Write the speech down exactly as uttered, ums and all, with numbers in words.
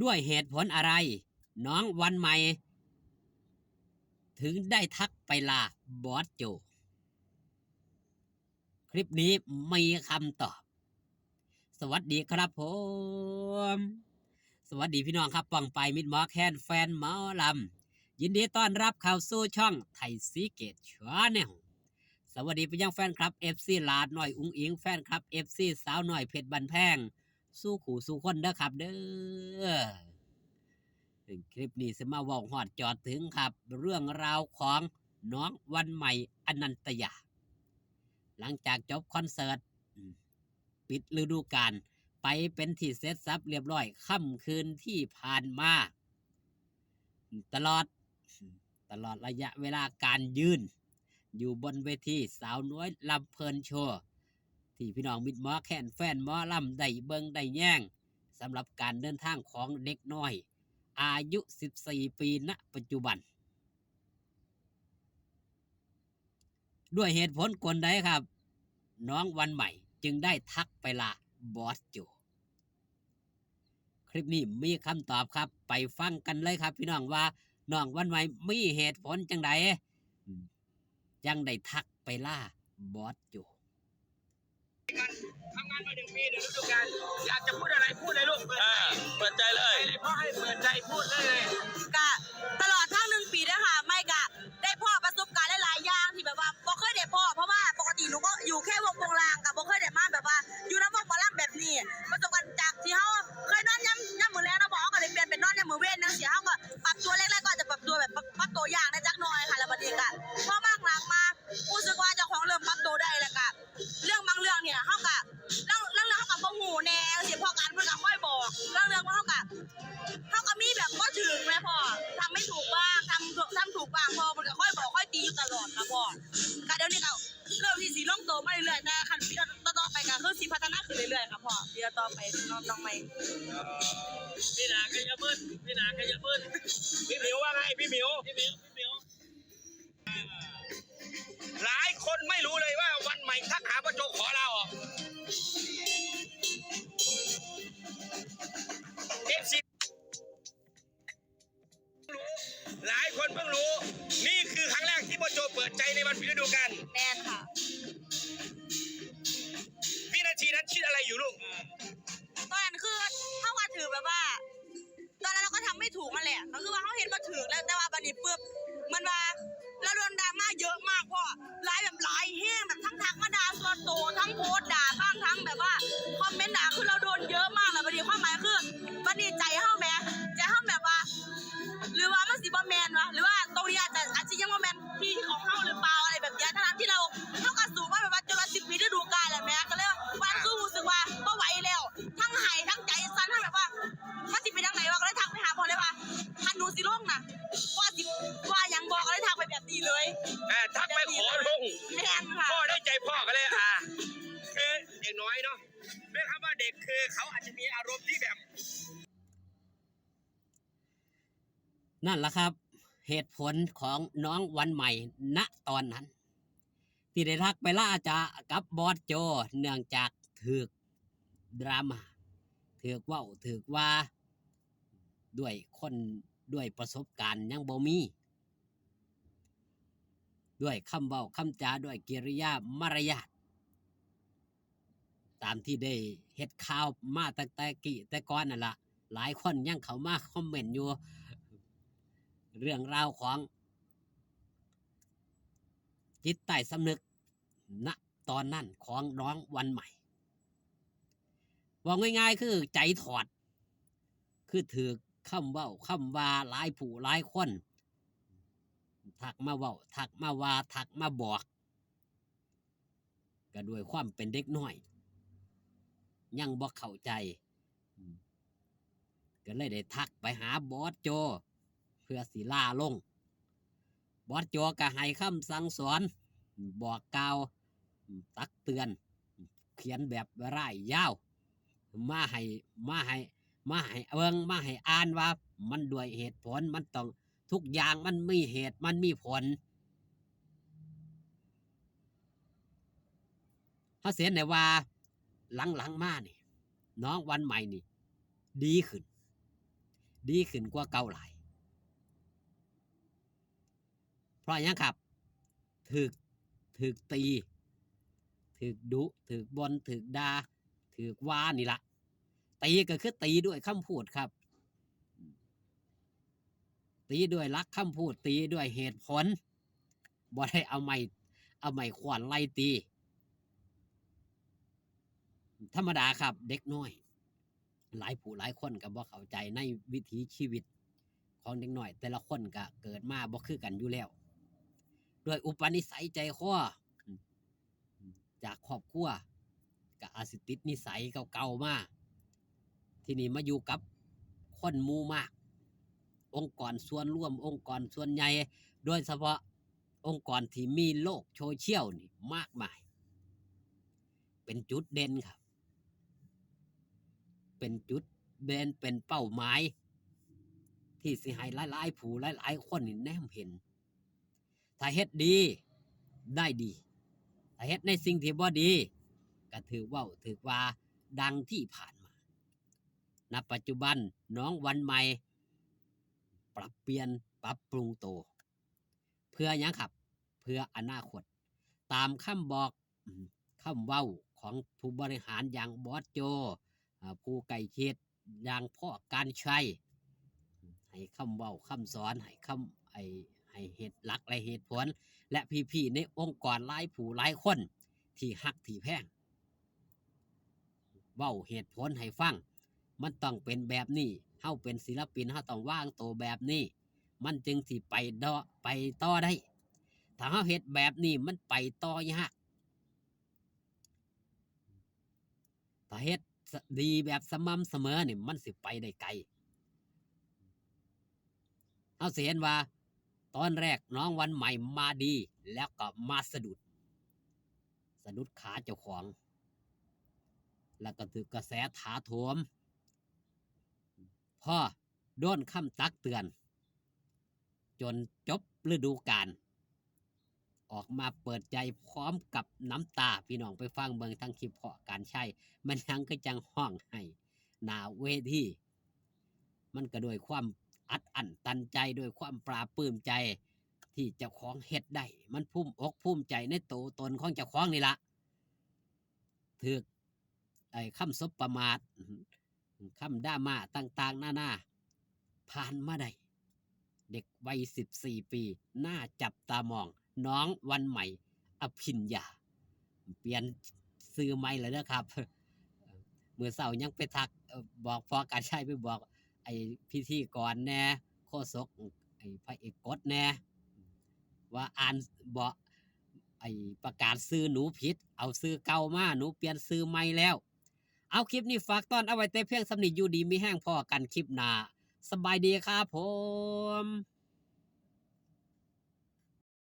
ด้วยเหตุผลอะไร น้องวันใหม่ ถึงได้ทักไปลาบอสโจ คลิปนี้มีคำตอบ สวัสดีครับผม สวัสดีพี่น้องครับ ป้องปายมิตรหมอแคน แฟนหมอลำ ยินดีต้อนรับเข้าสู่ช่องไทยซีเกตชาแนล สวัสดีไปยังแฟนคลับ เอฟซี หลาน้อยอุ๋งอิ๋ง แฟนคลับ เอฟซี สาวน้อยเพชรบ้านแพง สู่คู่สู่คนเด้อครับเด้อ คลิปนี้สิมาเว้าฮอดจอดถึงครับ เรื่องราวของน้องวันใหม่ อนันตยา หลังจากจบคอนเสิร์ต อืม ปิดฤดูกาล ไปเป็นที่เสร็จสับเรียบร้อย ค่ำคืนที่ผ่านมา ตลอด ตลอดระยะเวลาการยืน อยู่บนเวทีสาวน้อยลำเพลินโชว์ ที่พี่น้องมิตรหมอแคน แฟนหมอลำได้เบิ่งได้แยง สำหรับการเดินทางของเด็กน้อย อายุ สิบสี่ ปี ณ ปัจจุบัน ด้วยเหตุผลกลใดครับ น้องวันใหม่จึงได้ทักไปลาบอสโจ คลิปนี้มีคำตอบครับ ไปฟังกันเลยครับพี่น้อง ว่าน้องวันใหม่มีเหตุผลจังใด อืม จังได้ทักไปลาบอสโจ ทำงานมาหนึ่งปีหนึ่งฤดูกาลอยากจะพูดอะไรพูดเลยลูก เปิด อ่า ใจ เปิดใจเลย เลยพ่อให้เปิดใจพูดได้เลย กะตลอดทั้งหนึ่งปีนะคะไม่กะได้พ้อประสบการณ์หลายๆอย่างที่แบบว่าบ่เคยได้พ้อเพราะว่าปกติหนูก็อยู่แค่วงโปงลางกะบ่เคยได้มาแบบว่า อยู่ในวงหมอลำแบบนี้ ประสบการณ์จากที่เฮาเคยนอนย่ำย่ำมื้อแลงเนาะบ่เฮาก็เลยเปลี่ยนเป็นนอนย่ำมื้อเว้นจังซี่เฮาก็ปรับตัวแรกๆก็อาจจะปรับตัวแบบปรับปรับตัวยากนะจักหน่อยค่ะแล้วบัดนี้กะพอมากหลังมารู้สึกว่าเจ้าของเริ่มปรับตัวได้แล้วกะ เรื่องบางเรื่องเนี่ยเฮากะลางลางเรื่องเฮากะบ่ฮู้แน่จังซี่พ่อการเพิ่นกะคอยบอกลางเรื่องเฮากะเฮากะมีแบบบ่ถูกแม่พ่อทำไม่ถูกบ้างทำทำถูกบ้างพ่อเพิ่นกะคอยบอกคอยตีอยู่ตลอดค่ะพ่อกะเดี๋ยวนี้กะเริ่มที่สิลงตัวมาเรื่อยๆแต่คันปีต่อๆไปกะคือสิพัฒนาขึ้นเรื่อยๆค่ะพ่อปีต่อๆไปน้องน้องใหม่ พี่หนาขยับเบิ้ลพี่หนาขยับเบิ้ล พี่หมิวว่าไงพี่หมิว พี่หมิวพี่หมิว หลายคนไม่รู้เลยว่าวันใหม่ทักหาพ่อโจขอลาออกเอฟซีหลายคนเพิ่งรู้ นี่คือครั้งแรกที่พ่อโจเปิดใจในวันปิดฤดูกาล แม่นค่ะ วินาทีนั้นคิดอะไรอยู่ลูก ตอนนั้นคือเฮาก็ถือแบบว่า ตอนนั้นเราก็ทำไม่ถูกนั่นแหละก็คือว่าเฮาเฮ็ดบ่ถูกแล้วแต่ว่าบัดนี้ปุ๊บมันว่าเราโดนดราม่าเยอะมากพ่อหลายแบบหลายแฮงแบบทั้งทักมาด่าส่วนตัวทั้งโพสต์ด่าบ้างทั้งแบบว่าคอมเมนต์ด่าคือเราโดนเยอะมากแล้วบัดนี้ความหมายคือบัดนี้ใจเฮาแหมใจเฮาแบบว่า หรือว่ามันสิบ่แม่นวะหรือว่าตรงนี้อาจจะอาจจะยังบ่แม่นที่ของเฮาหรือเปล่าอะไรแบบเนี้ยทั้งๆที่เราเฮาก็สู้มาแบบว่าจนว่าสิบปีฤดูกาลแล้วแหมก็เลยว่าวันคือรู้สึกว่าบ่ไหวแล้ว ทั้งไห้ทั้งใจสั่นทั้งแบบว่ามันสิเป็นจั่งใดวะก็เลยทักไปหาพ่อเลยว่าคันหนูสิลงน่ะพ่อสิว่าหยังบอกก็เลยทักไปแบบนี้เลย อ่าทักไปขอลง แม่นค่ะ พ่อได้ใจพ่อก็เลยอ่าคือเด็กน้อยเนาะด้วยคำว่าเด็กคือเขาอาจจะมีอารมณ์ที่แบบ นั่นล่ะครับ เหตุผลของน้องวันใหม่ ณ ตอนนั้น ที่ได้ทักไปลาจะกับบอสโจ เนื่องจากถูกดราม่าถูกเว้าถูกว่า ด้วยคนด้วยประสบการณ์ยังบ่มี ด้วยคำเว้าคำจาด้วยกิริยามารยาท ตามที่ได้เฮ็ดข่าวมาตั้งแต่กี้แต่ก่อนนั่นล่ะ หลายคนยังเข้ามาคอมเมนต์อยู่ เรื่องราวของจิตใต้สำนึก ณ ตอนนั้นของน้องวันใหม่ เว้าง่ายๆคือใจถอด คือถูกคำเว้าคำว่าหลายผู้หลายคน ทักมาเว้าทักมาว่าทักมาบอก ก็ด้วยความเป็นเด็กน้อย ยังบ่เข้าใจ อืม ก็เลยได้ทักไปหาบอสโจ เพื่อสิลาลง บอสโจก็ให้คำสั่งสอน บอกกล่าว ตักเตือน เขียนแบบร่ายยาว มาให้มาให้มาให้เบิ่งมาให้อ่านว่ามันด้วยเหตุผลมันต้องทุกอย่างมันมีเหตุมันมีผล เฮาสิเห็นได้ว่าหลังๆมานี่ น้องวันใหม่นี่ ดีขึ้น ดีขึ้นกว่าเก่าหลาย เพราะหยังครับ ถืก ถืกตี ถืกดุ ถืกบ่น ถืกด่า ถืกว่านี่ละ ตีก็คือตีด้วยคำพูดครับ ตีด้วยหลักคำพูด ตีด้วยเหตุผล บ่ได้เอาไม้ เอาไม้ค้อนไล่ตี ธรรมดาครับ เด็กน้อย หลายผู้หลายคนก็บ่เข้าใจในวิถีชีวิตของเด็กน้อย แต่ละคนก็เกิดมาบ่คือกันอยู่แล้ว ด้วยอุปนิสัยใจคอ จากครอบครัว ก็อาจสิติดนิสัยเก่าๆมา ทีนี้มาอยู่กับคนหมู่มาก องค์กรส่วนรวม องค์กรส่วนใหญ่ โดยเฉพาะองค์กรที่มีโลกโซเชียลนี่มากมาย เป็นจุดเด่นครับ เป็นจุดเด่น เป็นเป้าหมาย ที่สิให้หลายๆผู้หลายๆคนนี่แนมเห็น ถ้าเฮ็ดดี ได้ดี ถ้าเฮ็ดในสิ่งที่บ่ดี ก็ถืกเว้า ถืกว่า ดังที่ผ่านมา ณ ปัจจุบัน น้องวันใหม่ ปรับเปลี่ยน ปรับปรุงโต เพื่อหยังครับ เพื่ออนาคต ตามคำบอก อืม คำเว้าของผู้บริหารอย่างบอสโจ อ่า ผู้ใกล้ชิดอย่างพ่อการชัย ให้คำเว้าคำสอน ให้คำ ให้ ให้เหตุหลักและเหตุผล และพี่ๆในองค์กรหลายผู้หลายคนที่ฮักที่แพง เว้าเหตุผลให้ฟัง มันต้องเป็นแบบนี้ เฮาเป็นศิลปิน เฮาต้องวางโตแบบนี้ มันจึงสิไปเดาะ ไปต่อได้ ถ้าเฮาเฮ็ดแบบนี้ มันไปต่อยาก ถ้าเฮ็ดดีแบบสม่ำเสมอนี่ มันสิไปได้ไกล เฮาสิเห็นว่า ตอนแรกน้องวันใหม่มาดี แล้วก็มาสะดุด สะดุดขาเจ้าของ แล้วก็ถืกกระแสถาโถม พอโดนคำตักเตือน จนจบฤดูกาล ออกมาเปิดใจพร้อมกับน้ำตา พี่น้องไปฟังเบิ่งทั้งคลิปพ่อการชัย มันหยังคือจั่งฮ้องไห้หน้าเวที มันก็ด้วยความอัดอั้นตันใจ ด้วยความปลาบปลื้มใจที่เจ้าของเฮ็ดได้ มันภูมิอกภูมิใจในโตตนของเจ้าของนี่ละ ถืก ไอ้คำสบประมาท คำดราม่าต่างๆนานา ผ่านมาได้ เด็กวัยสิบสี่ปี น่าจับตามอง น้องวันใหม่ อภิญญา เปลี่ยนชื่อใหม่แล้วเด้อครับ มื้อเช้ายังไปทัก เอ่อ บอกพ่อการชัย ไปบอกไอ้พิธีกรแหน่ โฆษก ไอ้พระเอกกดแหน่ ว่าอ่าน บอก ไอ้ประกาศชื่อหนูผิด เอาชื่อเก่ามา หนูเปลี่ยนชื่อใหม่แล้ว เอาคลิปนี้ฝากต้อนเอาไว้แต่เพียงส่ำนี้ อยู่ดีมีแฮง พ้อกันคลิปหน้า สบายดีครับผม